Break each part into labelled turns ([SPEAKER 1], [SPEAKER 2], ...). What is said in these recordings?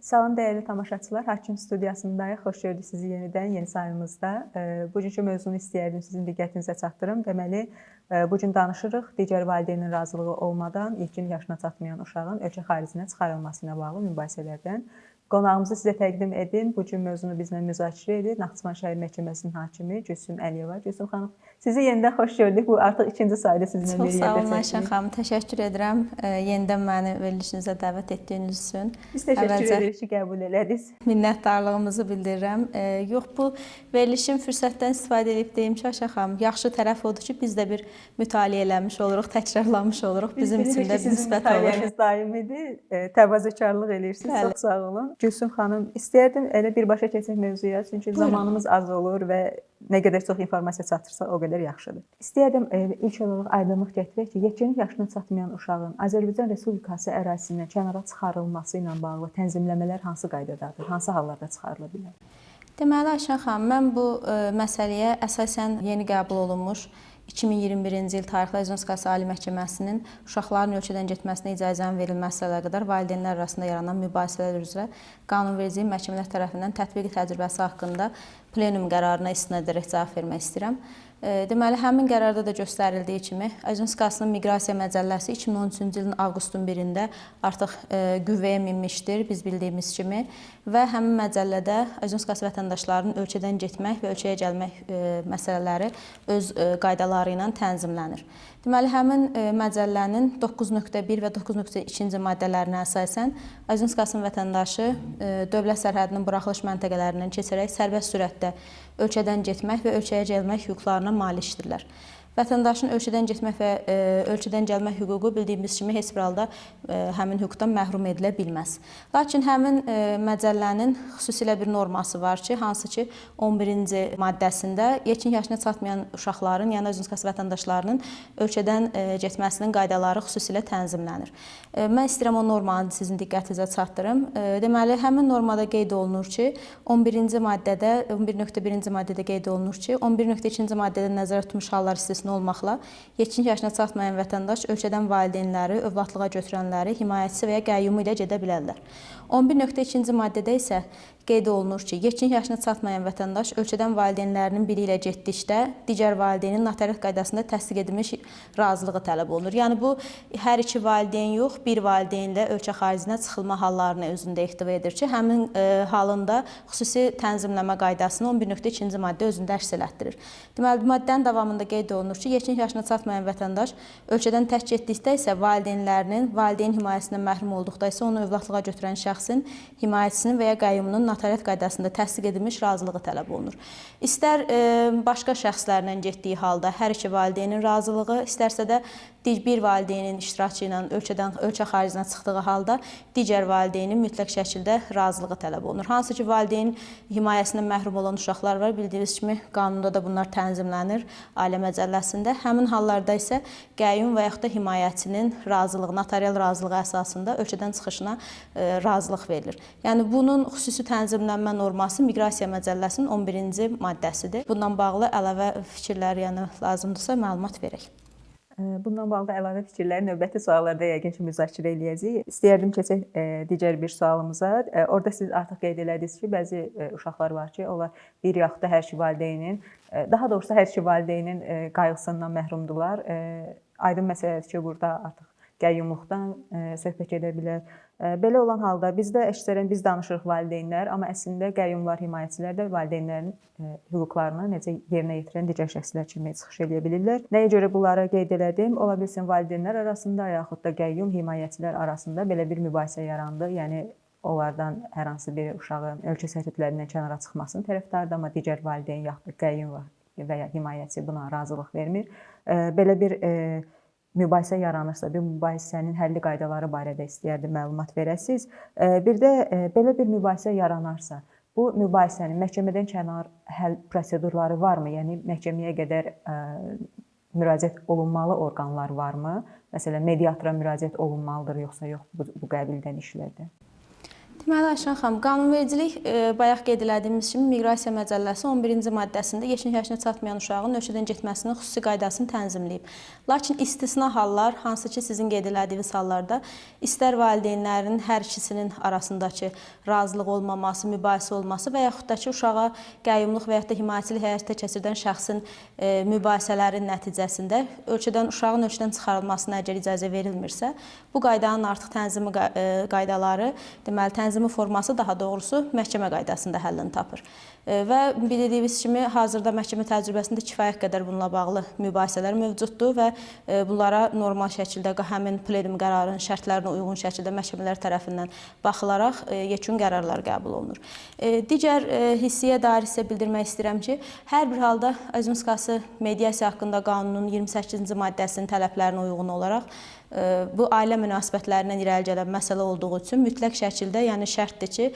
[SPEAKER 1] Salam dəyərli tamaşaçılar, Hakim studiyasındayıq. Xoş gördük sizi yenidən yeni sayımızda. Bugünkü mövzunu istəyərdim sizin diqqətinizə çatdırım. Deməli, bu gün danışırıq digər valideynin razılığı olmadan yetkin yaşına çatmayan uşağın ölkə xaricinə çıxarılması ilə bağlı mübahisələrdən. Qonağımızı sizə təqdim edim. Bu gün mövzunu bizlə müzakirə edir Naxçıvan Şəhər Məhkəməsinin hakimi Gülsüm Əliyeva. Gülsüm xanım, sizi yenidən xoş gördük. Bu artıq ikinci sayda sizinlə bir yerdə.
[SPEAKER 2] Çox sağ olun Ayşən xanım. Təşəkkür edirəm yenidən məni verilişinizə dəvət etdiyiniz üçün.
[SPEAKER 1] Biz təşəkkür edirik ki, qəbul elədiniz.
[SPEAKER 2] Minnətdarlığımızı bildirirəm. Yox, bu verilişin fürsətdən istifadə edib deyim ki, Ayşən xanım, yaxşı tərəf odur ki, biz də bir mütaliə eləmiş oluruq, təkrarlamış oluruq.
[SPEAKER 1] Bizim üçün də müsbət olur. Mütaliəniz daimidir. Təvazökarlıq eləyirsiniz. Çox sağ olun. Gülsüm xanım, istəyərdim elə birbaşa keçək mövzuya, çünki buyurun, zamanımız az olur və nə qədər çox informasiya çatdırsa o qədər yaxşıdır. İstəyərdim ilk olaraq aydınlıq gətirək ki, yetkinlik yaşına çatmayan uşağın Azərbaycan Respublikası ərazisindən kənara çıxarılması ilə bağlı tənzimləmələr hansı qaydadadır, hansı hallarda çıxarıla bilər?
[SPEAKER 2] Deməli Ayşən xanım, mən bu məsələyə əsasən yeni qəbul olunmuş 2021-ci il tarixli Azərbaycan Respublikası Ali Məhkəməsinin uşaqların ölkədən getməsinə icazənin verilməsi ilə əlaqədar valideynlər arasında yaranan mübahisələr üzrə qanunvericiliyin məhkəmələr tərəfindən tətbiqi təcrübəsi haqqında plenum qərarına istinad edərək cavab vermək istəyirəm. Deməli, həmin qərarda da göstərildiyi kimi, Azərbaycan Respublikasının Miqrasiya Məcəlləsi 2013-cü ilin avqustun 1-də artıq qüvvəyə minmişdir, biz bildiyimiz kimi, və həmin məcəllədə Azərbaycan Respublikası vətəndaşlarının ölkədən getmək və ölkəyə gəlmək məsələləri öz qaydaları ilə tənzimlənir. Deməli, həmin məcəllənin 9.1 və 9.2-ci maddələrinə əsasən Azərbaycan Respublikasının vətəndaşı dövlət sərhədinin buraxılış məntəqələrindən keçərək sərbəst sürətdə ölkədən getmək və ölkəyə gəlmək hüquqlarına malikdirlər. Vətəndaşın ölkədən getmək və ölkədən gəlmək hüququ bildiyimiz kimi heç bir halda həmin hüquqdan məhrum edilə bilməz. Lakin həmin məcəllənin xüsusilə bir norması var ki, hansı ki 11-ci maddəsində yetkin yaşına çatmayan uşaqların, yəni Azərbaycan Respublikası vətəndaşlarının ölkədən getməsinin qaydaları xüsusilə tənzimlənir. Mən istəyirəm o normanı sizin diqqətinizə çatdırım. Deməli, həmin normada qeyd olunur ki, 11-ci maddədə, 11.1-ci maddədə qeyd olunur ki, 11.2-ci maddədə nəzərdə tutulmuş hallar istisna olmaqla yetkin yaşına çatmayan vətəndaş ölkədən valideynləri, övladlığa götürənləri, himayəçisi və ya qəyyumu ilə gedə bilərlər. 11.2-ci maddədə isə qeyd olunur ki, yetkin yaşına çatmayan vətəndaş ölkədən valideynlərinin biri ilə getdikdə digər valideynin notariat qaydasında təsdiq edilmiş razılığı tələb olunur. Yəni bu hər iki valideyn yox, bir valideynlə ölkə xaricinə çıxılma hallarını özündə ehtiva edir ki, həmin halında xüsusi tənzimləmə qaydasını 11.2-ci maddə özündə əks elətdirir. Deməli, maddənin davamında qeyd olunur ki, yetkin yaşına çatmayan vətəndaş ölkədən tək getdikdə isə valideynlərinin, valideyn himayəsindən məhrum olduqda isə onu övladlığa götürən şəxsin himayəçisinin və ya qəyyumunun notariat qaydasında təsdiq edilmiş razılığı tələb olunur. İstər başqa şəxslərlə getdiyi halda hər iki valideynin razılığı, istərsə də bir valideynin iştirakı ilə ölkədən ölkə xaricinə çıxdığı halda digər valideynin mütləq şəkildə razılığı tələb olunur. Hansı ki, valideyn himayəsindən məhrum olan uşaqlar var. Bildiyiniz kimi qanunda da bunlar tənzimlənir Ailə Məcəlləsində. Həmin hallarda isə qəyyum və yaxud da himayəçinin razılığı, notarial razılığı əsasında ölkədən çıxışına razılıq verilir. Yəni bunun xüsusi tənzimlənmə norması Miqrasiya Məcəlləsinin 11-ci maddəsidir. Bundan bağlı əlavə fikirlər, yəni lazımdırsa məlumat verək.
[SPEAKER 1] Bundan bağlı əlavə fikirləri növbəti suallarda yəqin ki, müzakirə eləyəcəyik. İstəyərdim keçək digər bir sualımıza. Orada siz artıq qeyd elədiniz ki, bəzi uşaqlar var ki, onlar bir yaxud da hər iki valideynin, daha doğrusu hər iki valideynin qayğısından məhrumdular. Aydın məsələdir ki, burada artıq qəyyumluqdan söhbət gedə bilər. Belə olan halda bizdə əksərən biz danışırıq valideynlər, amma əslində qəyyumlar, himayəçilər də valideynlərin hüquqlarını necə yerinə yetirən digər şəxslər kimi çıxış eləyə bilirlər. Nəyə görə bunları qeyd elədim? Ola bilsin valideynlər arasında yaxud da qəyyum, himayəçilər arasında belə bir mübahisə yarandı. Yəni onlardan hər hansı bir uşağın ölkə sərhədlərindən kənara çıxmasının tərəfdarıdır, amma digər valideyn yaxud da qəyyum və ya himayəçi buna razılıq vermir. Belə bir mübahisə yaranırsa, bir mübahisənin həlli qaydaları barədə istəyərdim məlumat verəsiniz. Bir də belə bir mübahisə yaranarsa, bu mübahisənin məhkəmədən kənar həll prosedurları varmı? Yəni məhkəməyə qədər müraciət olunmalı orqanlar varmı? Məsələn, mediatora müraciət olunmalıdır yoxsa yox bu qəbildən işlərdə?
[SPEAKER 2] Deməli Ayşən xanım, qanunvericilik bayaq qeyd elədiyimiz kimi Miqrasiya Məcəlləsi 11-ci maddəsində yeşik yaşına çatmayan uşağın ölkədən getməsinin xüsusi qaydasını tənzimləyib. Lakin istisna hallar, hansı ki sizin qeyd elədiyiniz hallarda istər valideynlərin hər ikisinin arasındakı razılıq olmaması, mübahisə olması və yaxud da ki uşağa qəyyumluq və yaxud da himayəçilik həyata keçirdən şəxsin mübahisələrin nəticəsində ölkədən uşağın ölkədən çıxarılmasına əgər icazə verilmirsə, bu qaydanın artıq tənzimi qaydaları, deməli tənzimi forması daha doğrusu məhkəmə qaydasında həllini tapır. Və bildiyiniz kimi hazırda məhkəmə təcrübəsində kifayət qədər bununla bağlı mübahisələr mövcuddur və bunlara normal şəkildə həmin plenum qərarının şərtlərinə uyğun şəkildə məhkəmələr tərəfindən baxılaraq yekun qərarlar qəbul olunur. Digər hissəyə dair isə bildirmək istəyirəm ki, hər bir halda Azümskası mediasiya haqqında qanunun 28-ci maddəsinin tələblərinə uyğun olaraq bu ailə münasibətlərindən irəli gələn məsələ olduğu üçün mütləq şəkildə, yəni şərtdir ki,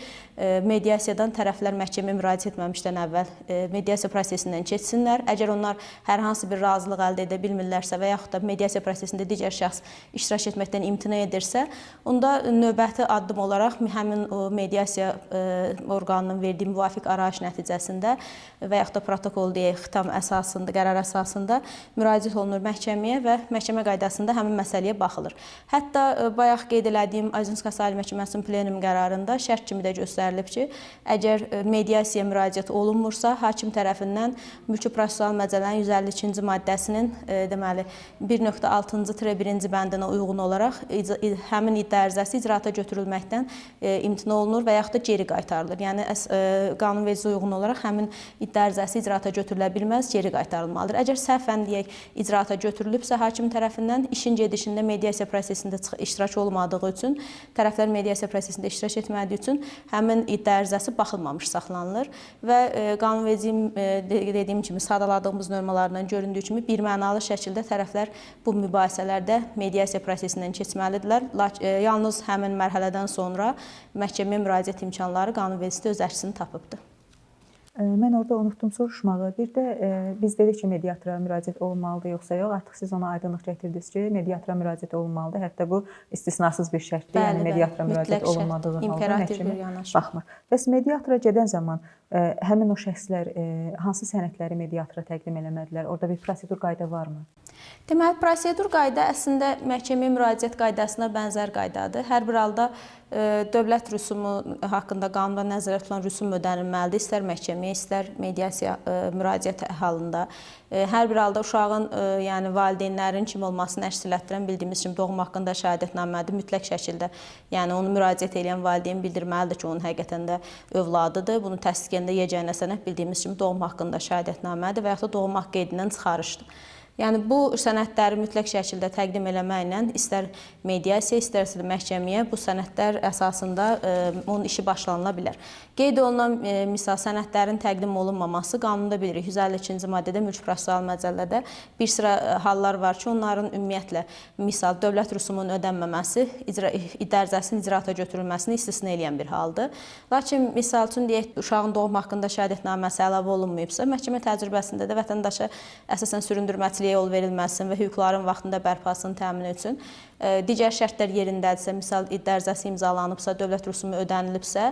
[SPEAKER 2] mediasiyadan tərəflər məhkəməyə müraciət etməmişdən əvvəl mediasiya prosesindən keçsinlər. Əgər onlar hər hansı bir razılıq əldə edə bilmirlərsə və yaxud da mediasiya prosesində digər şəxs iştirak etməkdən imtina edirsə, onda növbəti addım olaraq həmin o mediasiya orqanının verdiyi müvafiq arayış nəticəsində və yaxud da protokol deyək, xitam əsasında, qərar əsasında müraciət olunur məhkəməyə və məhkəmə qaydasında həmin məsələyə baxılır. Hətta bayaq qeyd elədiyim Azümskası Ali Məhkəməsinin plenum qərarında şərt kimi də göstərilib ki, əgər mediasiyaya müraciət olunmursa, hakim tərəfindən Mülki Prosessual Məcəllənin 152-ci maddəsinin deməli 1.6-cı 1-ci bəndinə uyğun olaraq həmin iddia ərizəsi icraata götürülməkdən imtina olunur və yaxud da geri qaytarılır. Yəni qanunvericiliyə uyğun olaraq həmin iddia ərizəsi icraata götürülə bilməz, geri qaytarılmalıdır. Əgər səhvən deyək icraata götürülübsə, hakim tərəfindən işin gedişində mediasiya prosesində iştirak olmadığı üçün, tərəflər mediasiya prosesində iştirak etmədiyi üçün həmin iddia ərizəsi baxılmamış saxlanılır və qanunvericiliyin dediyim kimi sadaladığımız normalardan göründüyü kimi birmənalı şəkildə tərəflər bu mübahisələrdə mediasiya prosesindən keçməlidirlər. Yalnız həmin mərhələdən sonra məhkəməyə müraciət imkanları qanunvericilikdə öz əksini tapıbdır.
[SPEAKER 1] Mən orada unutdum soruşmağı. Bir də biz dedik ki, mediatora müraciət olunmalıdır yoxsa yox. Artıq siz ona aydınlıq gətirdiniz ki, mediatora müraciət olunmalıdır. Hətta bu istisnasız bir şərtdir. Bəli, yəni mediatora müraciət olunmadığı halda məhkəmə baxmır. Bəs mediatora gedən zaman həmin o şəxslər hansı sənədləri mediatora təqdim eləmədilər? Orada bir prosedur qayda varmı?
[SPEAKER 2] Deməli, prosedur qayda əslində məhkəməyə müraciət qaydasına bənzər qaydadır. Hər bir halda dövlət rüsumu haqqında qanunda nəzərdə tutulan rüsum ödənilməlidir, istər məhkəməyə, istər mediasiya müraciət halında. Hər bir halda uşağın, yəni valideynlərin kim olmasını əks etdirən bildiyimiz kimi doğum haqqında şəhadətnamədir mütləq şəkildə. Yəni onu müraciət edən valideyn bildirməlidir ki, onun həqiqətən də övladıdır. Bunu təsdiq edəndə yeganə sənəd bildiyimiz kimi doğum haqqında şəhadətnamədir və yaxud da doğum haqqı qeydindən çıxarışdır. Yəni bu sənədləri mütləq şəkildə təqdim eləməklə istər mediasiya, istərsə də məhkəməyə bu sənədlər əsasında onun işi başlanıla bilər. Qeyd olunan misal sənədlərin təqdim olunmaması qanunda bilirik. 152-ci maddədə Mülki Prosessual Məcəllədə bir sıra hallar var ki, onların ümumiyyətlə misal dövlət rüsumunun ödənməməsi iddia ərizəsinin icraata götürülməsini istisna eləyən bir haldır. Lakin misal üçün deyək, uşağın doğum haqqında şəhadətnaməsi əlavə olunmayıbsa, məhkəmə təcrübəsində də vətəndaşa əsasən süründürməçiliyə yol verilməsin və hüquqların vaxtında bərpasının təmini üçün digər şərtlər yerindədirsə, misal iddia ərizəsi imzalanıbsa, dövlət rüsumu ödənilibsə,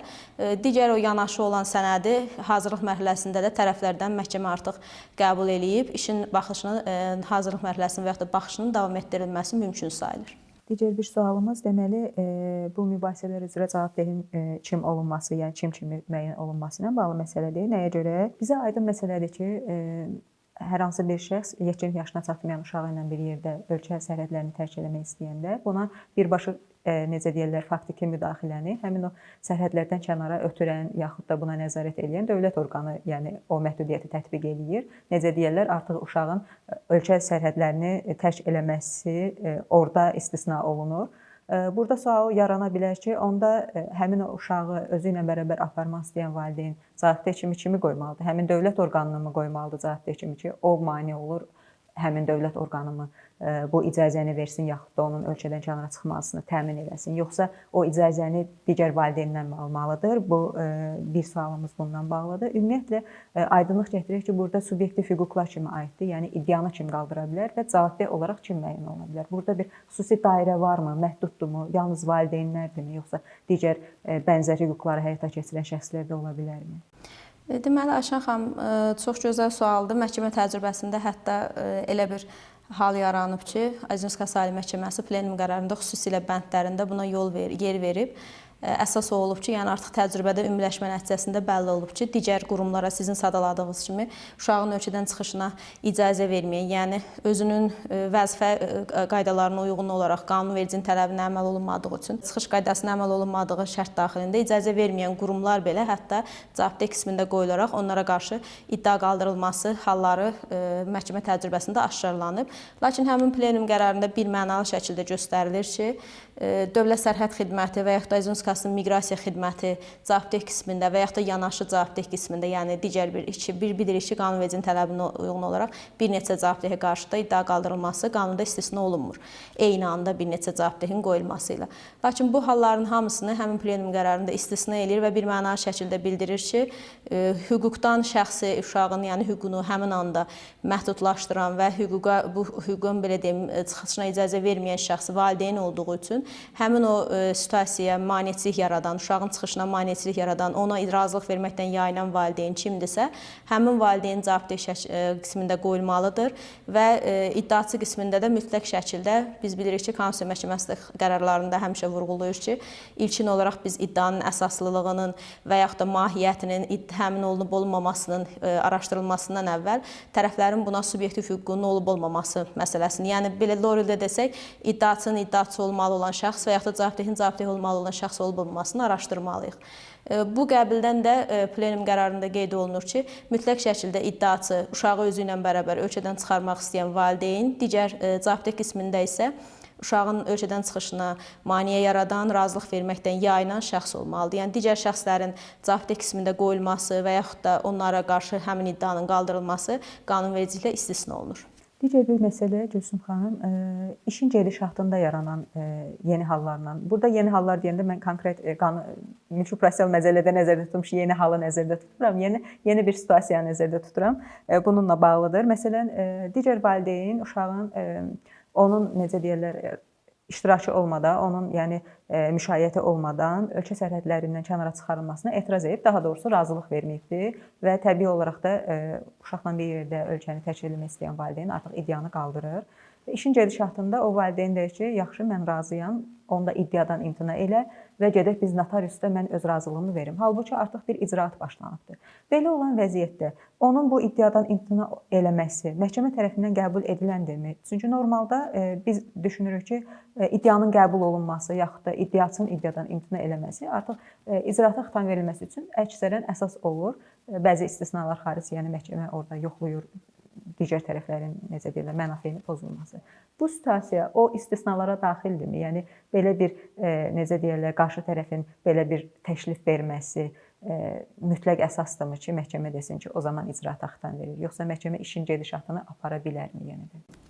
[SPEAKER 2] digər o yanaşı olan sənədi hazırlıq mərhələsində də tərəflərdən məhkəmə artıq qəbul eləyib, işin baxışını, hazırlıq mərhələsinin və yaxud da baxışının davam etdirilməsi mümkün sayılır.
[SPEAKER 1] Digər bir sualımız, deməli, bu mübahisələr üzrə cavabdehin kim olunması, yəni kim kimi müəyyən olunması ilə bağlı məsələdir. Nəyə görə? Bizə aydın məsələdir ki, hər hansı bir şəxs yekin yaşına çatmayan uşağı ilə bir yerdə ölkə sərhədlərini tərk eləmək istəyəndə buna birbaşa necə deyirlər, faktiki müdaxiləni həmin o sərhədlərdən kənara ötürən yaxud da buna nəzarət eləyən dövlət orqanı, yəni o məhdudiyyəti tətbiq eləyir. Necə deyirlər, artıq uşağın ölkə sərhədlərini tərk eləməsi orada istisna olunur. Burada sual yarana bilər ki, onda həmin o uşağı özü ilə bərabər aparmaq istəyən valideyn cavabdeh kimi kimi qoymalıdır? Həmin dövlət orqanını mı qoymalıdır cavabdeh kimi ki, o mane olur həmin dövlət orqanı mı bu icazəni versin, yaxud da onun ölkədən kənara çıxmasını təmin eləsin, yoxsa o icazəni digər valideyndən almalıdır? Bu bir sualımız bundan bağlıdır. Ümumiyyətlə aydınlıq gətirək ki, burada subyektiv hüquqlar kimə aiddir? Yəni iddianı kim qaldıra bilər və cavabdeh olaraq kim müəyyən oluna bilər? Burada bir xüsusi dairə varmı, məhduddur, yalnız valideynlərdirmi, yoxsa digər bənzər hüquqları həyata keçirən şəxslər də ola bilərmi?
[SPEAKER 2] Deməli, Ayşən xanım, çox gözəl sualdır. Məhkəmə təcrübəsində hətta elə bir hal yaranıb ki, Azərbaycan Respublikası Ali Məhkəməsi plenum qərarında xüsusilə bəndlərində buna yer verib. Əsas o olub ki, yəni artıq təcrübədə ümumiləşmə nəticəsində bəlli olub ki, digər qurumlara sizin sadaladığınız kimi uşağın ölkədən çıxışına icazə verməyin, yəni özünün vəzifə qaydalarına uyğun olaraq qanunvericinin tələbinə əməl olunmadığı üçün çıxış qaydasına əməl olunmadığı şərt daxilində icazə verməyən qurumlar belə hətta cavabdeh qismində qoyularaq onlara qarşı iddia qaldırılması halları məhkəmə təcrübəsində aşkarlanıb. Lakin həmin plenum qərarında bir mənalı şəkildə göstərilir ki, Dövlət Sərhəd Xidməti və yaxud da Azərbaycan Respublikasının Miqrasiya Xidməti cavabdeh qismində və yaxud da yanaşı cavabdeh qismində, yəni digər bir bilirik ki, qanunvericinin tələbinə uyğun olaraq bir neçə cavabdehə qarşı da iddia qaldırılması qanunda istisna olunmur. Eyni anda bir neçə cavabdehin qoyulması ilə. Lakin bu halların hamısını həmin plenum qərarında istisna eləyir və bir mənalı şəkildə bildirir ki, hüquqdan şəxsi uşağın, yəni hüququnu həmin anda məhdudlaşdıran və hüquqa bu hüququn belə deyim çıxışına icazə verməyən şəxs valideyn olduğu üçün həmin o situasiyaya maneçilik yaradan, uşağın çıxışına maneçilik yaradan, ona razılıq verməkdən yayınan valideyn kimdirsə, həmin valideyn cavabdeh qismində qoyulmalıdır və iddiaçı qismində də mütləq şəkildə biz bilirik ki, Konstitusiya Məhkəməsi qərarlarında həmişə vurğulayır ki, ilkin olaraq biz iddianın əsaslılığının və yaxud da mahiyyətinin, həmin olunub olmamasının araşdırılmasından əvvəl tərəflərin buna subyektiv hüququnun olub olmaması məsələsini, yəni belə Loreldə desək, iddiaçının iddiaçı olmalı olan şəxs və yaxud da cavabdehin cavabdeh olmalı olan şəxs olub olmamasını araşdırmalıyıq. Bu qəbildən də plenum qərarında qeyd olunur ki, mütləq şəkildə iddiaçı uşağı özü ilə bərabər ölkədən çıxarmaq istəyən valideyn, digər cavabdeh qismində isə uşağın ölkədən çıxışına maneə yaradan, razılıq verməkdən yayınan şəxs olmalıdır. Yəni digər şəxslərin cavabdeh qismində qoyulması və yaxud da onlara qarşı həmin iddianın qaldırılması qanunvericiliklə istisna olunur.
[SPEAKER 1] Digər bir məsələ, Gülsüm xanım, işin gedişatında yaranan yeni hallarla. Burada yeni hallar deyəndə mən konkret mülki prosessual məcəllədə nəzərdə tutmuş yeni halı nəzərdə tuturam, yeni bir situasiyanı nəzərdə tuturam. Bununla bağlıdır. Məsələn, digər valideyn uşağın onun necə deyirlər, iştirakı olmadan, onun yəni müşayiəti olmadan ölkə sərhədlərindən kənara çıxarılmasına etiraz edib, daha doğrusu razılıq verməyibdir və təbii olaraq da uşaqla bir yerdə ölkəni tərk etmək istəyən valideyn artıq iddianı qaldırır. İşin gedişatında o valideyn deyir ki, yaxşı, mən razıyam, onda iddiadan imtina elə və gedək biz notariusda mən öz razılığımı verim. Halbuki artıq bir icraat başlanıbdır. Belə olan vəziyyətdə onun bu iddiadan imtina eləməsi məhkəmə tərəfindən qəbul ediləndirmi? Çünki normalda biz düşünürük ki, iddianın qəbul olunması yaxud da iddiaçının iddiadan imtina eləməsi artıq icraata xitam verilməsi üçün əksərən əsas olur. Bəzi istisnalar xaric, yəni məhkəmə orada yoxlayır digər tərəflərin, necə deyirlər, mənafeyinin pozulması. Bu situasiya o istisnalara daxildirmi? Yəni belə bir necə deyirlər, qarşı tərəfin belə bir təklif verməsi mütləq əsasdırmı ki, məhkəmə desin ki, o zaman icraata xitam verir, yoxsa məhkəmə işin gedişatını apara bilərmi yenə də?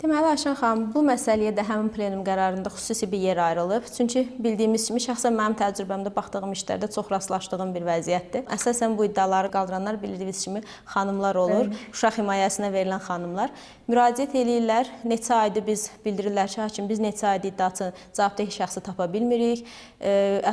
[SPEAKER 2] Deməli, Ayşən xanım, bu məsələyə də həmin plenum qərarında xüsusi bir yer ayrılıb. Çünki bildiyimiz kimi, şəxsən mənim təcrübəmdə baxdığım işlərdə çox rastlaşdığım bir vəziyyətdir. Əsasən bu iddiaları qaldıranlar bildiyiniz kimi xanımlar olur, uşaq himayəsinə verilən xanımlar. Müraciət eləyirlər, neçə aydır biz bildirirlər ki, hakim, biz neçə aydır iddiaçı, cavabdeh şəxsi tapa bilmirik.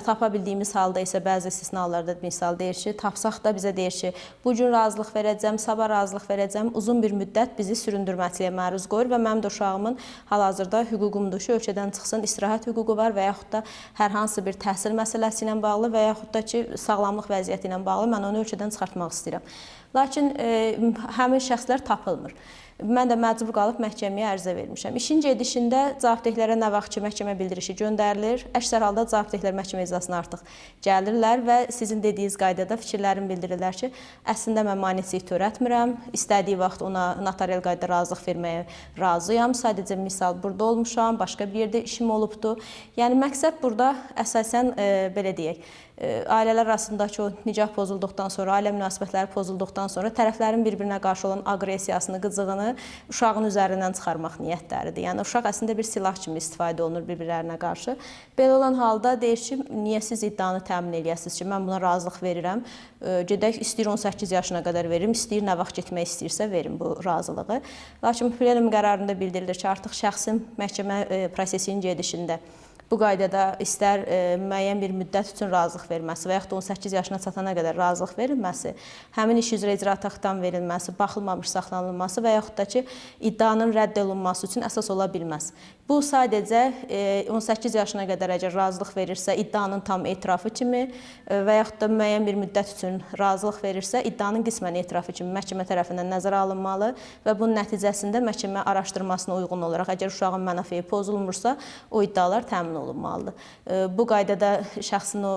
[SPEAKER 2] Tapa bildiyimiz halda isə bəzi istisnalarda misal deyir ki, tapsaq da bizə deyir ki, bu gün razılıq verəcəm, sabah razılıq verəcəm, uzun bir müddət bizi süründürməçiliyə məruz qoyur və mənim də uşağımın hal-hazırda hüququmdur ki, ölkədən çıxsın, istirahət hüququ var və yaxud da hər hansı bir təhsil məsələsi ilə bağlı və yaxud da ki, sağlamlıq vəziyyəti ilə bağlı mən onu ölkədən çıxartmaq istəyirəm. Lakin həmin şəxslər tapılmır. Mən də məcbur qalıb məhkəməyə ərizə vermişəm. İşin gedişində cavabdehlərə nə vaxt ki, məhkəmə bildirişi göndərilir, əksər halda cavabdehlər məhkəmə iclasına artıq gəlirlər və sizin dediyiniz qaydada fikirlərini bildirirlər ki, əslində mən maneçilik törətmirəm, istədiyi vaxt ona notarial qaydada razılıq verməyə razıyam, sadəcə misal burada olmuşam, başqa bir yerdə işim olubdur. Yəni məqsəd burada əsasən belə deyək, Ailələr arasındakı o nikah pozulduqdan sonra, ailə münasibətləri pozulduqdan sonra tərəflərin bir-birinə qarşı olan aqressiyasını, qıcığını uşağın üzərindən çıxarmaq niyyətləridir. Yəni uşaq əslində bir silah kimi istifadə olunur bir-birlərinə qarşı. Belə olan halda deyir ki, niyə siz iddianı təmin eləyəsiniz ki, mən buna razılıq verirəm. Gedək, istəyir 18 yaşına qədər verim, istəyir nə vaxt getmək istəyirsə verim bu razılığı. Lakin plenum qərarında bildirilir ki, artıq şəxsin məhkəmə prosesinin gedişində bu qaydada istər müəyyən bir müddət üçün razılıq verməsi və yaxud da 18 yaşına çatana qədər razılıq verilməsi, həmin iş üzrə icraat aktdan verilməsi, baxılmamış saxlanılması və yaxud da ki, iddianın rədd olunması üçün əsas ola bilməz. Bu sadəcə 18 yaşına qədər əgər razılıq verirsə, iddianın tam etirafı kimi və yaxud da müəyyən bir müddət üçün razılıq verirsə, iddianın qismən etirafı kimi məhkəmə tərəfindən nəzərə alınmalı və bunun nəticəsində məhkəmə araşdırmasına uyğun olaraq əgər uşağın mənafeyi pozulmursa, o iddialar təmin olunmalıdır. Bu qaydada şəxsin o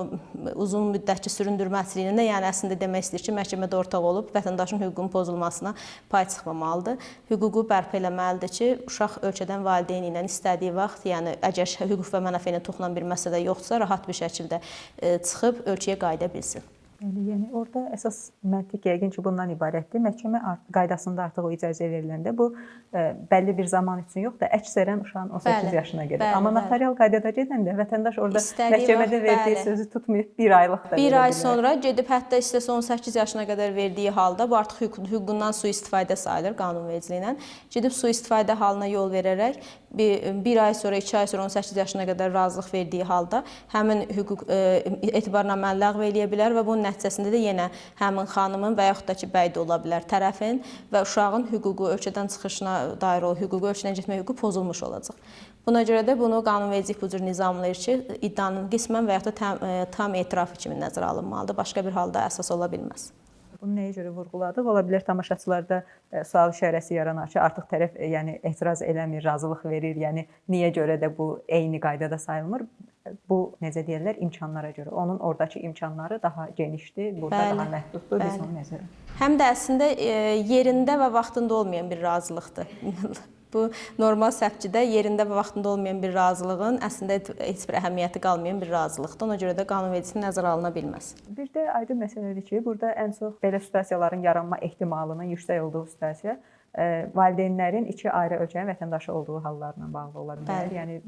[SPEAKER 2] uzun müddətli süründürməçiliyində, yəni əslində demək istəyir ki, məhkəmədə ortaq olub vətəndaşın hüququnun pozulmasına pay çıxmamalıdır. Hüququ bərpa eləməlidir ki, uşaq ölkədən valideyni ilə istədiyi vaxt, yəni əgər hüquq və mənafeyinə toxunan bir məsələ yoxdursa, rahat bir şəkildə çıxıb ölkəyə qayıda bilsin.
[SPEAKER 1] Yəni orada əsas məntiq yəqin ki, bundan ibarətdir. Məhkəmə qaydasında artıq o icazə veriləndə bu bəlli bir zaman üçün yox da əksərən uşağın 18 yaşına qədər. Amma notarial qaydada gedəndə vətəndaş orada istədiyi məhkəmədə verdiyi sözü tutmayıb bir aylıq da
[SPEAKER 2] bir ay sonra gedib hətta istəsə 18 yaşına qədər verdiyi halda bu artıq hüququndan sui-istifadə sayılır qanunvericiliyi ilə. Gedib sui-istifadə halına yol verərək bir ay sonra, 2 ay sonra 18 yaşına qədər razılıq verdiyi halda həmin hüquq etibarnaməni ləğv eləyə bilər və bunun nəticəsində də yenə həmin xanımın və yaxud da ki, bəy də ola bilər tərəfin və uşağın hüququ ölkədən çıxışına dair o hüququ, ölkədən getmə hüququ pozulmuş olacaq. Buna görə də bunu qanunvericilik bu cür nizamlayır ki, iddianın qismən və yaxud da tam etirafı kimi nəzərə alınmalıdır. Başqa bir halda əsas ola bilməz.
[SPEAKER 1] Bunu nəyə görə vurğuladıq? Ola bilər tamaşaçılarda sual işarəsi yaranar ki, artıq tərəf yəni etiraz eləmir, razılıq verir. Yəni niyə görə də bu eyni qaydada sayılmır? Bu necə deyirlər, imkanlara görə. Onun oradakı imkanları daha genişdir, burada bəli, daha məhduddur. Biz onu nəzərə.
[SPEAKER 2] Həm də əslində yerində və vaxtında olmayan bir razılıqdır. Bu normal səpkidə yerində və vaxtında olmayan bir razılığın əslində heç bir əhəmiyyəti qalmayan bir razılıqdır. Ona görə də qanunvericiliyin nəzərə alına bilməz.
[SPEAKER 1] Bir də aydın məsələdir ki, burada ən çox belə situasiyaların yaranma ehtimalının yüksək olduğu situasiya valideynlərin iki ayrı ölkənin vətəndaşı olduğu hallarla bağlı ola bilər. Yəni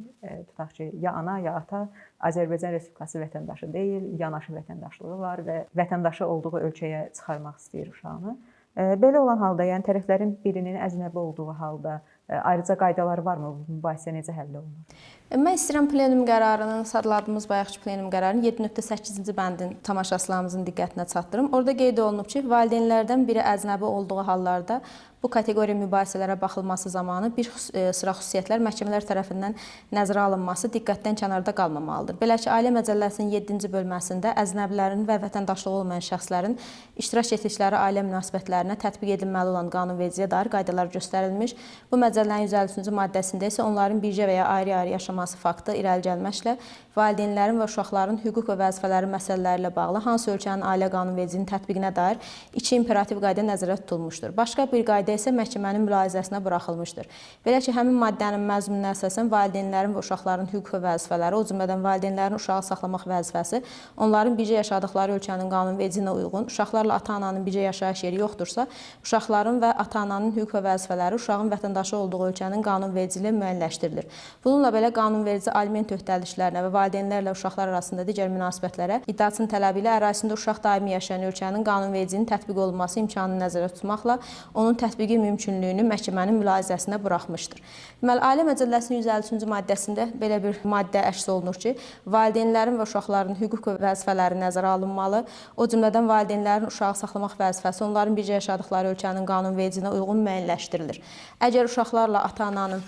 [SPEAKER 1] tutaq ki, ya ana, ya ata Azərbaycan Respublikası vətəndaşı deyil, yanaşı vətəndaşlığı var və vətəndaşı olduğu ölkəyə çıxarmaq istəyir uşağını. Belə olan halda, yəni tərəflərin birinin əcnəbi olduğu halda ayrıca qaydalar varmı? Bu mübahisə necə həll olunur?
[SPEAKER 2] Mən istəyirəm plenum qərarının, sadladığımız bayaqki plenum qərarının 7.8-ci bəndin tamaşaçılarımızın diqqətinə çatdırım. Orada qeyd olunub ki, valideynlərdən biri əcnəbi olduğu hallarda bu kateqoriya mübahisələrə baxılması zamanı bir sıra xüsusiyyətlər məhkəmələr tərəfindən nəzərə alınması diqqətdən kənarda qalmamalıdır. Belə ki, Ailə Məcəlləsinin 7-ci bölməsində əcnəbilərin və vətəndaşlığı olmayan şəxslərin iştirak etdikləri ailə münasibətlərinə tətbiq edilməli olan qanunvericiliyə dair qaydalar göstərilmiş. Bu məcəllənin 153-cü maddəsində isə onların bircə və ya ayrı-ayrı yaşaması faktı irəli gəlməklə valideynlərin və uşaqların hüquq və vəzifələri məsələləri ilə bağlı hansı ölkənin ailə qanunvericiliyinin tətbiqinə dair iki imperativ qayda nəzərdə tutulmuşdur. Başqa bir qayda isə məhkəmənin mülahizəsinə buraxılmışdır. Belə ki, həmin maddənin məzmununa əsasən valideynlərin və uşaqların hüquq və vəzifələri, o cümlədən valideynlərin uşağı saxlamaq vəzifəsi, onların bircə yaşadıkları ölkənin qanunvericiliyinə uyğun, uşaqlarla ata-ananın bircə yaşayış yeri yoxdursa, uşaqların və ata-ananın hüquq və vəzifələri uşağın vətəndaşı olduğu ölkənin qanunvericiliyi müəyyənləşdirilir. Bununla belə qanunverici aliment öhdəliklərinə və valideynlərlə uşaqlar arasında digər münasibətlərə iddiaçının tələbi ilə ərazisində uşaq daimi yaşayan ölkənin qanunvericiliyinin tətbiq olunması imkanını nəzərdə tutmaqla onun tətbiqi mümkünlüyünü məhkəmənin mülahizəsinə buraxmışdır. Deməli, Ailə Məcəlləsinin 153-cü maddəsində belə bir maddə əks olunur ki, valideynlərin və uşaqların hüquq və vəzifələri nəzərə alınmalı. O cümlədən valideynlərin uşağı saxlamaq vəzifəsi onların bircə yaşadıkları ölkənin qanunvericiliyinə uyğun müəyyənləşdirilir. Əgər uşaqlarla ata-ananın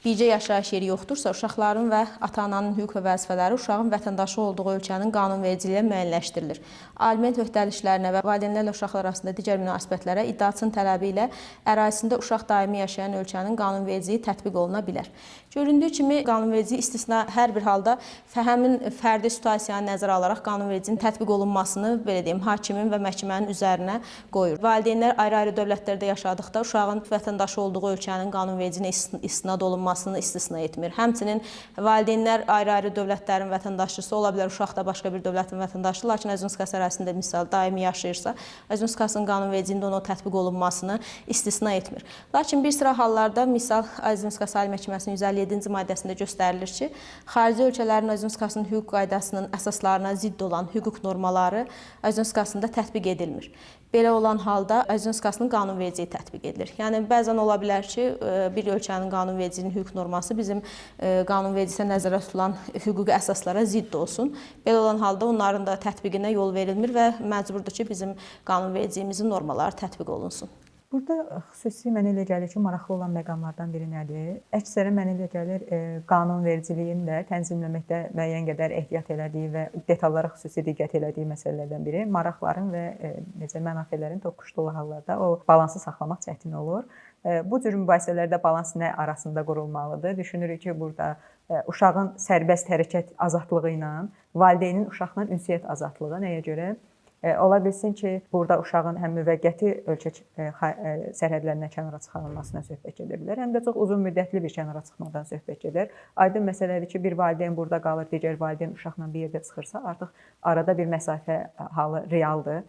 [SPEAKER 2] bircə yaşayış yeri yoxdursa, uşaqların və ata-ananın hüquq və vəzifələri uşağın vətəndaşı olduğu ölkənin qanunvericiliyi ilə müəyyənləşdirilir. Aliment öhdəliklərinə və valideynlərlə uşaqlar arasında digər münasibətlərə iddiaçının tələbi ilə ərazisində uşaq daimi yaşayan ölkənin qanunvericiliyi tətbiq oluna bilər. Göründüyü kimi, qanunverici istisna hər bir halda həmin fərdi situasiyanı nəzərə alaraq qanunvericinin tətbiq olunmasını, belə deyim, hakimin və məhkəmənin üzərinə qoyur. Valideynlər ayrı-ayrı dövlətlərdə yaşadıqda uşağın vətəndaşı olduğu ölkənin qanunvericiliyinə istinad olunması olmasını istisna etmir. Həmçinin valideynlər ayrı-ayrı dövlətlərin vətəndaşçısı ola bilər, uşaq da başqa bir dövlətin vətəndaşı, lakin Azərbaycan Respublikası ərazisində misal daimi yaşayırsa, Azərbaycan Respublikasının qanunvericiliyində onun tətbiq olunmasını istisna etmir. Lakin bir sıra hallarda, misal Azərbaycan Respublikası Ali Məhkəməsinin 157-ci maddəsində göstərilir ki, xarici ölkələrin Azərbaycan Respublikasının hüquq qaydasının əsaslarına zidd olan hüquq normaları Azərbaycan Respublikasında tətbiq edilmir. Belə olan halda Azərbaycan Respublikasının qanunvericiliyi tətbiq edilir. Yəni bəzən ola bilər ki, bir ölkənin qanunvericiliyinin hüquq norması bizim qanunvericilikdə nəzərdə tutulan hüquqi əsaslara zidd olsun. Belə olan halda onların da tətbiqinə yol verilmir və məcburdur ki, bizim qanunvericiliyimizin normaları tətbiq olunsun.
[SPEAKER 1] Burada xüsusi mənə elə gəlir ki, maraqlı olan məqamlardan biri nədir? Əksərən mənə elə gəlir, qanunvericiliyin də tənzimləməkdə müəyyən qədər ehtiyat elədiyi və detallara xüsusi diqqət elədiyi məsələlərdən biri maraqların və necə mənafelərin toqquşduğu hallarda o balansı saxlamaq çətin olur. Bu cür mübahisələrdə balans nə arasında qurulmalıdır? Düşünürük ki, burada uşağın sərbəst hərəkət azadlığı ilə valideynin uşaqla ünsiyyət azadlığı nəyə görə? Ola bilsin ki, burada uşağın həm müvəqqəti ölkə sərhədlərindən kənara çıxarılmasından söhbət gedə bilər, həm də çox uzun müddətli bir kənara çıxmadan söhbət gedər. Aydın məsələdir ki, bir valideyn burada qalır, digər valideyn uşaqla bir yerdə çıxırsa, artıq arada bir məsafə halı realdır.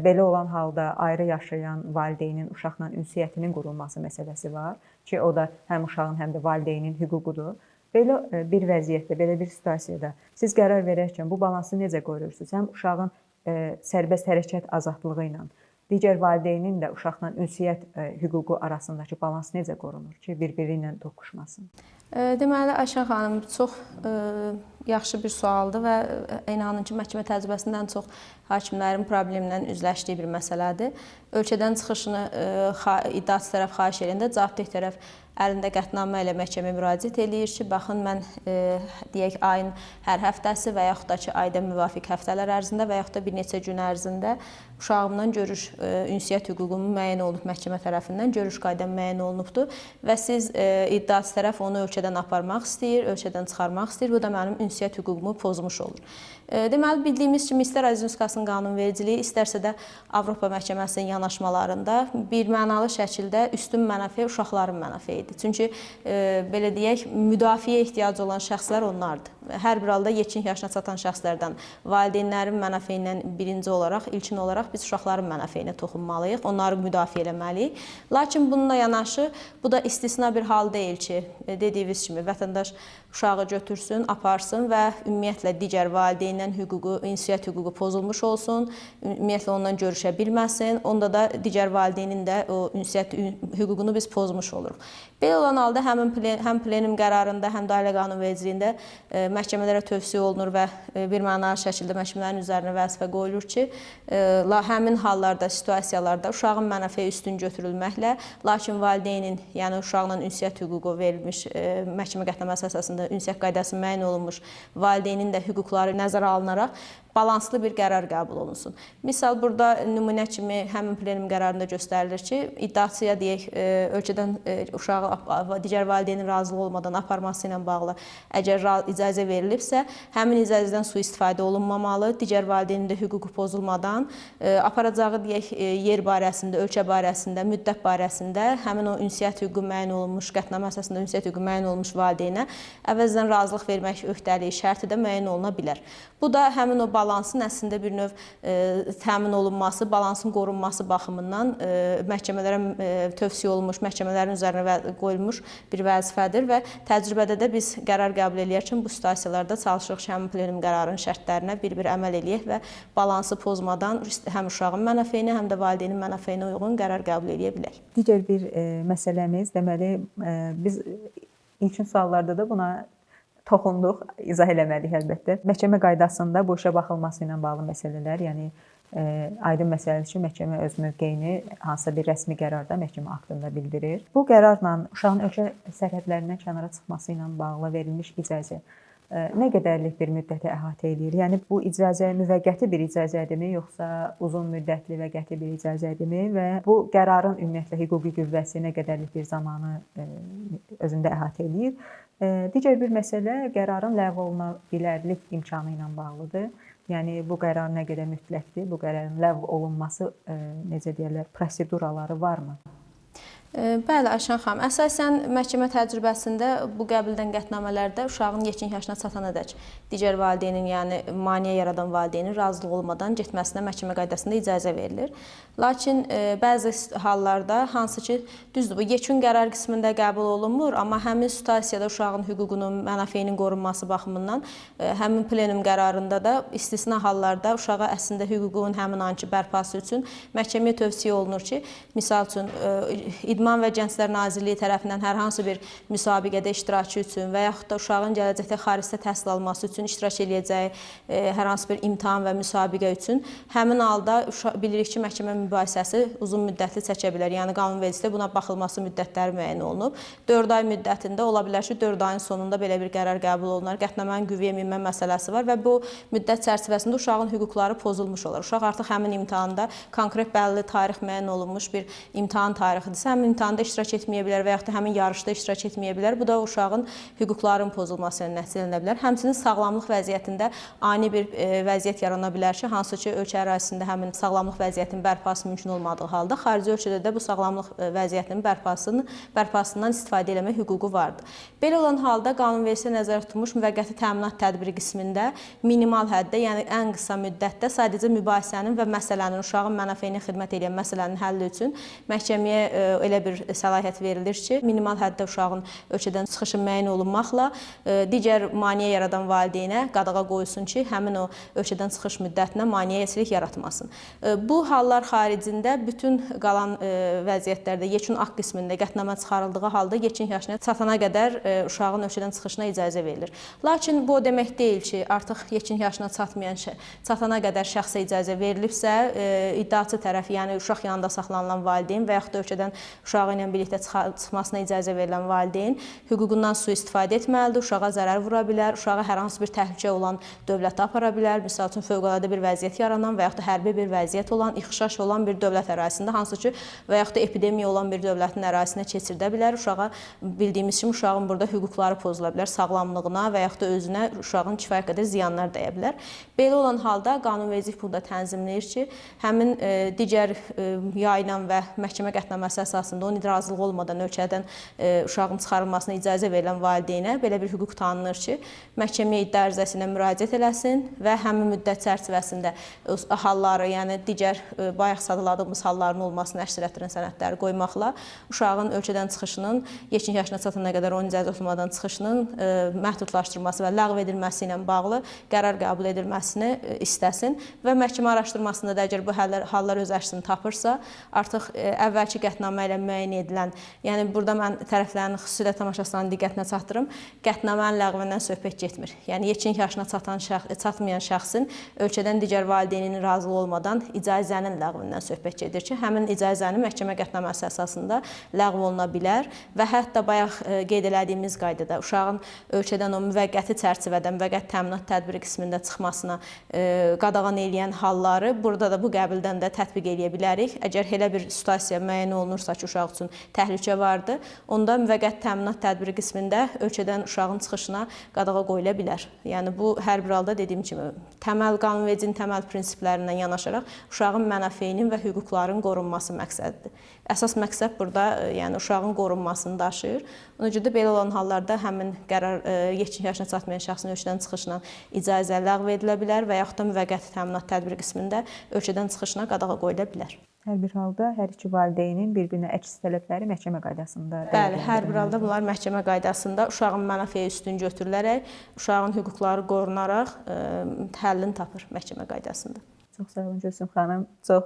[SPEAKER 1] Belə olan halda ayrı yaşayan valideynin uşaqla ünsiyyətinin qurulması məsələsi var ki, o da həm uşağın, həm də valideynin hüququdur. Belə bir vəziyyətdə, belə bir situasiyada siz qərar verərkən bu balansı necə qoruyursunuz? Həm uşağın sərbəst hərəkət azadlığı ilə digər valideynin də uşaqla ünsiyyət hüququ arasındakı balans necə qorunur ki, bir-biri ilə toqquşmasın?
[SPEAKER 2] Deməli, Ayşən xanım, çox yaxşı bir sualdır və inanın ki, məhkəmə təcrübəsindən çox hakimlərin problemlə üzləşdiyi bir məsələdir. Ölkədən çıxışını iddiaçı tərəf xahiş edəndə cavabdeh tərəf əlində qətnamə ilə məhkəməyə müraciət eləyir ki, baxın, mən deyək, ayın hər həftəsi və yaxud da ki, ayda müvafiq həftələr ərzində və yaxud da bir neçə gün ərzində uşağımdan görüş ünsiyyət hüququm müəyyən olunub məhkəmə tərəfindən, görüş qaydam müəyyən olunubdur və siz iddiaçı tərəf onu ölkədən aparmaq istəyir, ölkədən çıxarmaq istəyir, bu da mənim ünsiyyət hüququmu pozmuş olur. Deməli, bildiyimiz kimi, istər Azərbaycan Respublikasının qanunvericiliyi, istərsə də Avropa Məhkəməsinin yanaşmalarında bir mənalı şəkildə üstün mənafe uşaqların mənafeyidir. Çünki belə deyək, müdafiəyə ehtiyacı olan şəxslər onlardır. Hər bir halda yetkin yaşına çatan şəxslərdən valideynlərin mənafeyindən birinci olaraq, ilkin olaraq biz uşaqların mənafeyinə toxunmalıyıq, onları müdafiə eləməliyik. Lakin bununla yanaşı, bu da istisna bir hal deyil ki, dediyiniz kimi vətəndaş uşağı götürsün, aparsın və ümumiyyətlə digər valideyndən hüququ, ünsiyyət hüququ pozulmuş olsun, ümumiyyətlə ondan görüşə bilməsin, onda da digər valideynin də o ünsiyyət hüququnu biz pozmuş oluruq. Belə olan halda həm plenum qərarında, həm də ailə qanunvericiliyində məhkəmələrə tövsiyə olunur və bir mənalı şəkildə məhkəmələrin üzərinə vəzifə qoyulur ki, həmin hallarda, situasiyalarda uşağın mənafeyi üstün götürülməklə, lakin valideynin, yəni uşaqla ünsiyyət hüququ verilmiş, məhkəmə qətnaməsi əsasında ünsiyyət qaydası müəyyən olunmuş valideynin də hüquqları nəzərə alınaraq balanslı bir qərar qəbul olunsun. Misal, burada nümunə kimi həmin plenum qərarında göstərilir ki, iddiaçıya deyək, ölkədən uşağı digər valideynin razılığı olmadan aparması ilə bağlı əgər icazə verilibsə, həmin icazədən sui-istifadə olunmamalı, digər valideynin də hüququ pozulmadan aparacağı deyək, yer barəsində, ölkə barəsində, müddət barəsində həmin o ünsiyyət hüququ müəyyən olunmuş, qətnamə əsasında ünsiyyət hüququ müəyyən olunmuş valideynə əvəzdən razılıq vermək öhdəliyi şərti də müəyyən oluna bilər. Bu da həmin o balansın əslində bir növ təmin olunması, balansın qorunması baxımından məhkəmələrə tövsiyə olunmuş, məhkəmələrin üzərinə qoyulmuş bir vəzifədir və təcrübədə də biz qərar qəbul eləyərkən bu situasiyalarda çalışırıq ki, həmin plenum qərarının şərtlərinə bir-bir əməl eləyək və balansı pozmadan həm uşağın mənafeyinə, həm də valideynin mənafeyinə uyğun qərar qəbul eləyə bilək.
[SPEAKER 1] Digər bir məsələmiz, deməli, biz ilkin suallarda da buna toxunduq, izah eləməliyik əlbəttə. Məhkəmə qaydasında bu işə baxılması ilə bağlı məsələlər, yəni aydın məsələdir ki, məhkəmə öz mövqeyini hansısa bir rəsmi qərarda, məhkəmə aktında bildirir. Bu qərarla uşağın ölkə sərhədlərindən kənara çıxması ilə bağlı verilmiş icazə nə qədərlik bir müddəti əhatə eləyir? Yəni bu icazə müvəqqəti bir icazədirmi, yoxsa uzun müddətli və qəti bir icazədirmi və bu qərarın ümumiyyətlə hüquqi qüvvəsi nə qədərlik bir zamanı özündə əhatə eləyir? Digər bir məsələ qərarın ləğv oluna bilərlik imkanı ilə bağlıdır. Yəni bu qərar nə qədər mütləqdir? Bu qərarın ləğv olunması necə deyirlər, proseduraları varmı?
[SPEAKER 2] Bəli, Ayşən xanım, əsasən məhkəmə təcrübəsində bu qəbildən qətnamələrdə uşağın yetkin yaşına çatanadək digər valideynin, yəni maneə yaradan valideynin razılığı olmadan getməsinə məhkəmə qaydasında icazə verilir. Lakin bəzi hallarda hansı ki, düzdür, bu yekun qərar qismində qəbul olunmur, amma həmin situasiyada uşağın hüququnun, mənafeyinin qorunması baxımından həmin plenum qərarında da istisna hallarda uşağa əslində hüququn həmin anki bərpası üçün məhkəməyə tövsiyə olunur ki, misal üçün İdman və Gənclər Nazirliyi tərəfindən hər hansı bir müsabiqədə iştirakı üçün və yaxud da uşağın gələcəkdə xaricdə təhsil alması üçün iştirak eləyəcəyi hər hansı bir imtahan və müsabiqə üçün həmin halda bilirik ki, məhkəmə mübahisəsi uzun müddətli çəkə bilər. Yəni qanunvericilikdə buna baxılması müddətləri müəyyən olunub. 4 ay müddətində ola bilər ki, 4 ayın sonunda belə bir qərar qəbul olunar. Qətnamənin qüvvəyə minmə məsələsi var və bu müddət çərçivəsində uşağın hüquqları pozulmuş olar. Uşaq artıq həmin imtahanda konkret bəlli tarix müəyyən olunmuş bir imtahan tarixidirsə, həmin imtahanda iştirak etməyə bilər və yaxud da həmin yarışda iştirak etməyə bilər. Bu da uşağın hüquqlarının pozulması ilə nəticələnə bilər. Həmçinin sağlamlıq vəziyyətində ani bir vəziyyət yarana bilər ki, hansı ki, ölkə ərazisində həmin sağlamlıq vəziyyətinin bərpası mümkün olmadığı halda xarici ölkədə də bu sağlamlıq vəziyyətinin bərpasından istifadə eləmək hüququ vardır. Belə olan halda qanunvericilikdə nəzərdə tutulmuş müvəqqəti təminat tədbiri qismində minimal həddə, yəni ən qısa müddətdə sadəcə mübahisənin və məsələnin, uşağın mənafeyinə xidmət edən məsələnin həlli üçün məhkəməyə elə bir səlahiyyət verilir ki, minimal həddə uşağın ölkədən çıxışı müəyyən olunmaqla digər maneə yaradan valideynə qadağa qoyulsun ki, həmin o ölkədən çıxış müddətinə maneəçilik yaratmasın. Bu hallar xaricində bütün qalan vəziyyətlərdə yekun akt qismində qətnamə çıxarıldığı halda yetkin yaşına çatana qədər uşağın ölkədən çıxışına icazə verilir. Lakin bu o demək deyil ki, artıq yetkin yaşına çatana qədər şəxsə icazə verilibsə, iddiaçı tərəf, yəni uşaq yanında saxlanılan valideyn və yaxud da ölkədən uşağı ilə birlikdə çıxmasına icazə verilən valideyn hüququndan sui-istifadə etməlidir, uşağa zərər vura bilər, uşağa hər hansı bir təhlükə olan dövlətə apara bilər, misal üçün fövqəladə bir vəziyyət yaranan və yaxud da hərbi bir vəziyyət olan, ixşaş olan bir dövlət ərazisində, hansı ki və yaxud da epidemiya olan bir dövlətin ərazisinə keçirdə bilər. Uşağa bildiyimiz kimi uşağın burada hüquqları pozula bilər, sağlamlığına və yaxud da özünə uşağın kifayət qədər ziyanlar dəyə bilər. Belə olan halda qanunvericilik burada tənzimləyir ki, həmin digər yayla və məhkəmə qətnaməsi əsasında onun razılığı olmadan ölkədən uşağın çıxarılmasına icazə verilən valideynə belə bir hüquq tanınır ki, məhkəməyə iddia ərizəsi ilə müraciət eləsin və həmin müddət çərçivəsində halları, yəni digər bayaq sadaladığımız halların olmasını əks etdirən sənədləri qoymaqla uşağın ölkədən çıxışının, yetkin yaşına çatana qədər onun icazə olmadan çıxışının məhdudlaşdırılması və ləğv edilməsi ilə bağlı qərar qəbul edilməsini istəsin və məhkəmə araşdırmasında da əgər bu hallar öz əksini tapırsa, artıq əvvəlki qətnamə ilə müəyyən edilən, yəni burada mən tərəflərin, xüsusilə tamaşaçıların diqqətinə çatdırım, qətnamənin ləğvindən söhbət getmir. Yəni yetkin yaşına çatmayan şəxsin ölkədən digər valideyninin razılığı olmadan icazənin ləğvindən söhbət gedir ki, həmin icazənin məhkəmə qətnaməsi əsasında ləğv oluna bilər və hətta bayaq qeyd elədiyimiz qaydada uşağın ölkədən o müvəqqəti çərçivədə, müvəqqəti təminat tədbiri qismində çıxmasına qadağan eləyən halları burada da bu qəbildən də tətbiq eləyə bilərik. Əgər elə bir situasiya müəyyən olunursa ki, uşaq üçün təhlükə vardır, onda müvəqqəti təminat tədbiri qismində ölkədən uşağın çıxışına qadağa qoyula bilər. Yəni bu hər bir halda dediyim kimi təməl qanunvericinin təməl prinsiplərindən yanaşaraq uşağın mənafeyinin və hüquqlarının qorunması məqsədidir. Əsas məqsəd burada yəni uşağın qorunmasını daşıyır. Ona görə də belə olan hallarda həmin qərar yetkin yaşına çatmayan şəxsin ölkədən çıxışına icazə ləğv edilə bilər və yaxud da müvəqqəti təminat tədbiri qismində ölkədən çıxışına qadağa qoyula bilər.
[SPEAKER 1] Hər bir halda hər iki valideynin bir-birinə əks tələbləri məhkəmə qaydasında.
[SPEAKER 2] Bəli, hər bir halda bunlar məhkəmə qaydasında uşağın mənafeyi üstün götürülərək, uşağın hüquqları qorunaraq həllini tapır məhkəmə qaydasında.
[SPEAKER 1] Çox sağ olun Gülsüm xanım. Çox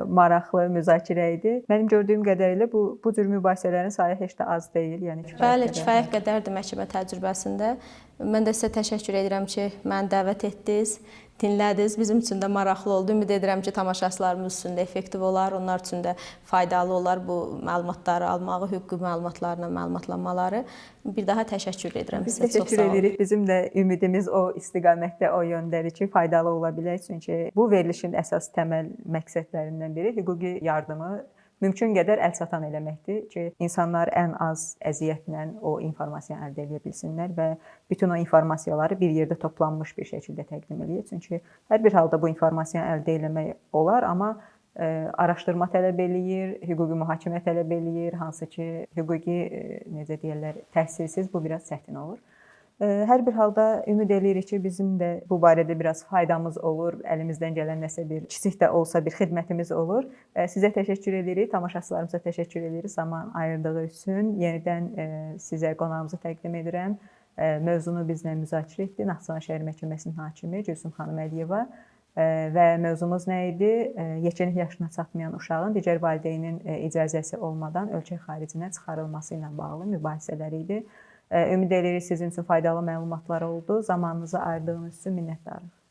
[SPEAKER 1] maraqlı müzakirə idi. Mənim gördüyüm qədərilə bu cür mübahisələrin sayı heç də az deyil, yəni kifayət.
[SPEAKER 2] Bəli, kifayət qədərdir məhkəmə təcrübəsində. Mən də sizə təşəkkür edirəm ki, məni dəvət etdiniz, dinlədiniz. Bizim üçün də maraqlı oldu. Ümid edirəm ki, tamaşaçılarımız üçün də effektiv olar, onlar üçün də faydalı olar bu məlumatları almağı, hüquqi məlumatlarla məlumatlanmaları. Bir daha təşəkkür edirəm sizə.
[SPEAKER 1] Biz təşəkkür edirik. Bizim də ümidimiz o istiqamətdə, o yöndədir ki, faydalı ola bilər. Çünki bu verilişin əsas təməl məqsədlərindən biri hüquqi yardımı mümkün qədər əlçatan eləməkdir ki, insanlar ən az əziyyətlə o informasiyanı əldə edə bilsinlər və bütün o informasiyaları bir yerdə toplanmış bir şəkildə təqdim eləyir. Çünki hər bir halda bu informasiyanı əldə eləmək olar, amma araşdırma tələb eləyir, hüquqi mühakimə tələb eləyir, hansı ki, hüquqi necə deyirlər, təhsilsiz bu biraz çətin olur. Hər bir halda ümid eləyirik ki, bizim də bu barədə biraz faydamız olur, əlimizdən gələn nəsə bir kiçik də olsa bir xidmətimiz olur. Sizə təşəkkür edirik, tamaşaçılarımıza təşəkkür edirik zaman ayırdığı üçün. Yenidən sizə qonağımızı təqdim edirəm. Mövzunu bizlə müzakirə etdi Naxçıvan Şəhər Məhkəməsinin hakimi Gülsüm xanım Əliyeva. Və mövzumuz nə idi? Yekəlik yaşına çatmayan uşağın digər valideynin icazəsi olmadan ölkə xaricinə çıxarılması ilə bağlı mübahisələr idi. Ümid edirik sizin üçün faydalı məlumatlar oldu. Zamanınızı ayırdığınız üçün minnətdarıq.